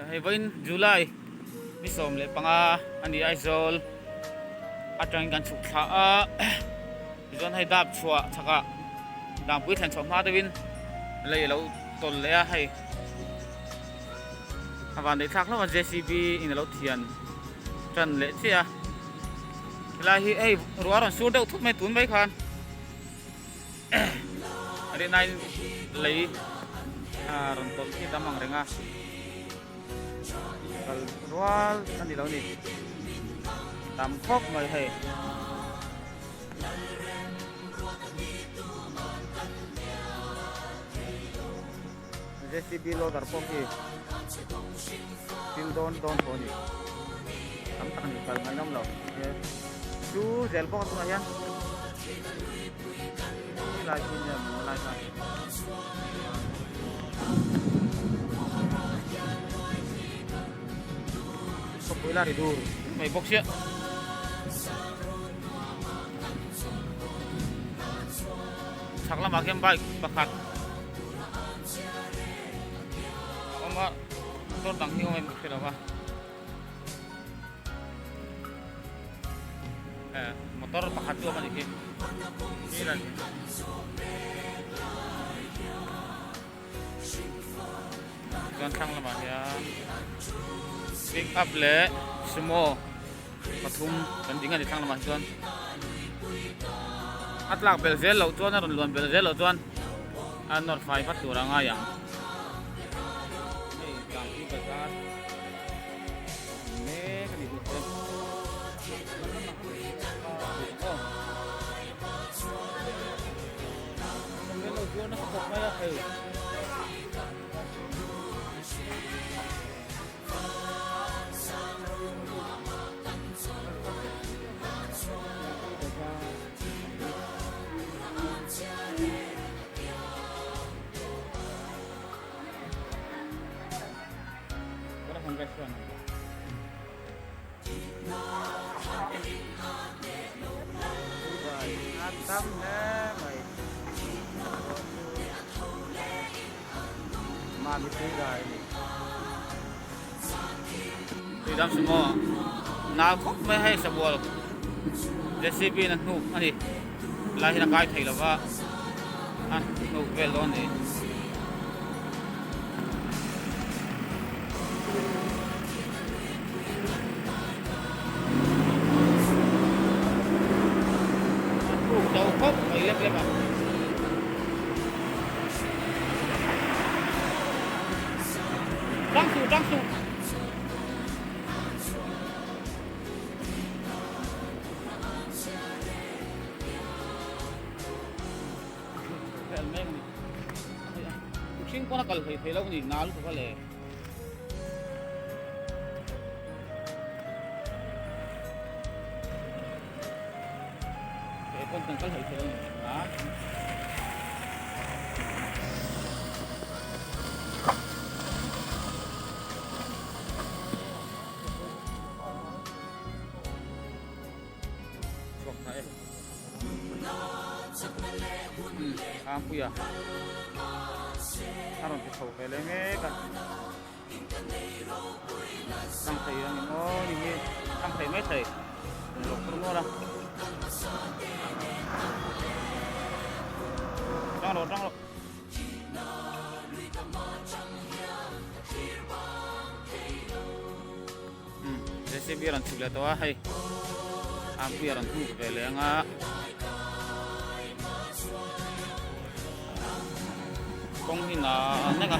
Hei vawiin July ni 15 a ni Aizawl atangin kan chhuk thla a tichuan hei dap chhuah chhakah dangpui thlen chhuah hma deuhin lei a lo tawlh leh a hei a van daih thlak hlauh a JCB in a lo thian tan leh chiah a helai hi hei ruah a rawn sur deuh thut mai tun mai khan. Rihnain lei a rawn tawlh khi tam ang reng a, kal rual a ni lo ni, tam khawp mai hei. JCB loader pawh khi thil dawn dawn tawh a ni, tam tak a ni kal ngaihnawm lo chu zel bawk a tunah hian lai khi nia maw lai kha khawpui la ri dur mai bawk sia. Chhak lamah khian bike pakhat a awm a motor dang hi awm em ka hre lo va eh motor pakhat chu awm a ni khi chuan thlang lamah hian pick up leh sumo pathum kan ding a ni thlang lamah hi chuan a tlak belh zel loh chuan a rawn luan belh zel loh chuan a nawr fai vat tur a ngai ang hei tlangpui bazar mek a ni duh te Tam hle mai Mami tui rai ni Tui dam sumo nal khawp mai hei sabual JCB in a hnuk a ni lai hian a kai thei lova a hnuk vel dawn a ni. A hnuk zo khawp mai lem lem a. Tang suh tang suh. Vel mek a ni. Mihring pawn a kal hlei thei lo a ni na lutuk a le. He pawn kan kal hlei thei lo a ni na. Chhuak ta e. Ampuia a rawn ti chho ve leh mek a tang thei ang em aw ni hi tang thei mai thei lo phur nual a tang rawh tang rawh JCB a rawn chhuk leh tawh a hei Ampuia a rawn hnuk ve leh ang a kawng hi na nek a.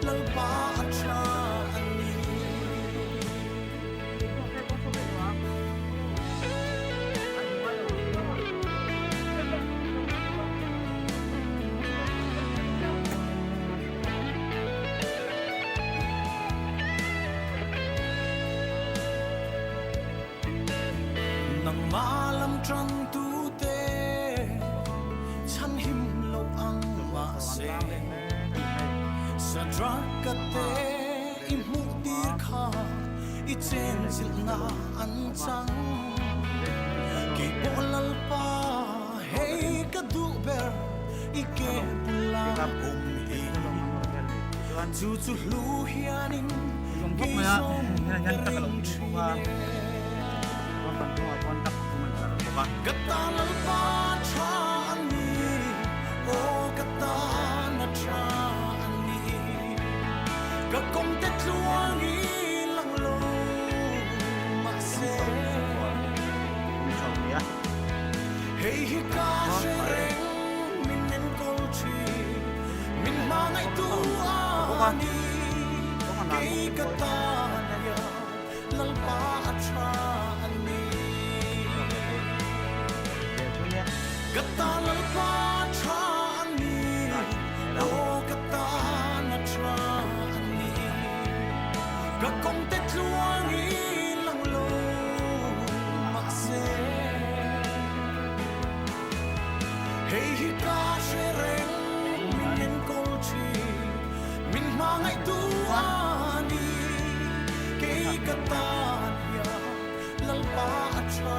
Lalpa a tha a ni. Nangmah lam tangtute chhanhim lo ang mahse Sadraka te i hmuh tir kha i chenchilhna an chang. Keipawh Lalpa hei ka duh ber i ke bula awm hi. Chu chu hlu hianin kei zawng ka ring thin e. Ka tan Lalpa tha a ni, aw ka tan a tha a ni. Ka kawngte tluang i lang lo mahse. Hei hi ka hre reng min enkawl thin, min hmangaihtu a ni. Kei ka tan a Lalpa a tha a ni. Ka tan Lalpa a tha a ni, aw ka tan a tha a ni. Ka kawngte tluang i lang lo mahse, hei hi ka hre reng min enkawl thin, min hmangaihtu a ni. Kei ka tan hian Lalpa a tha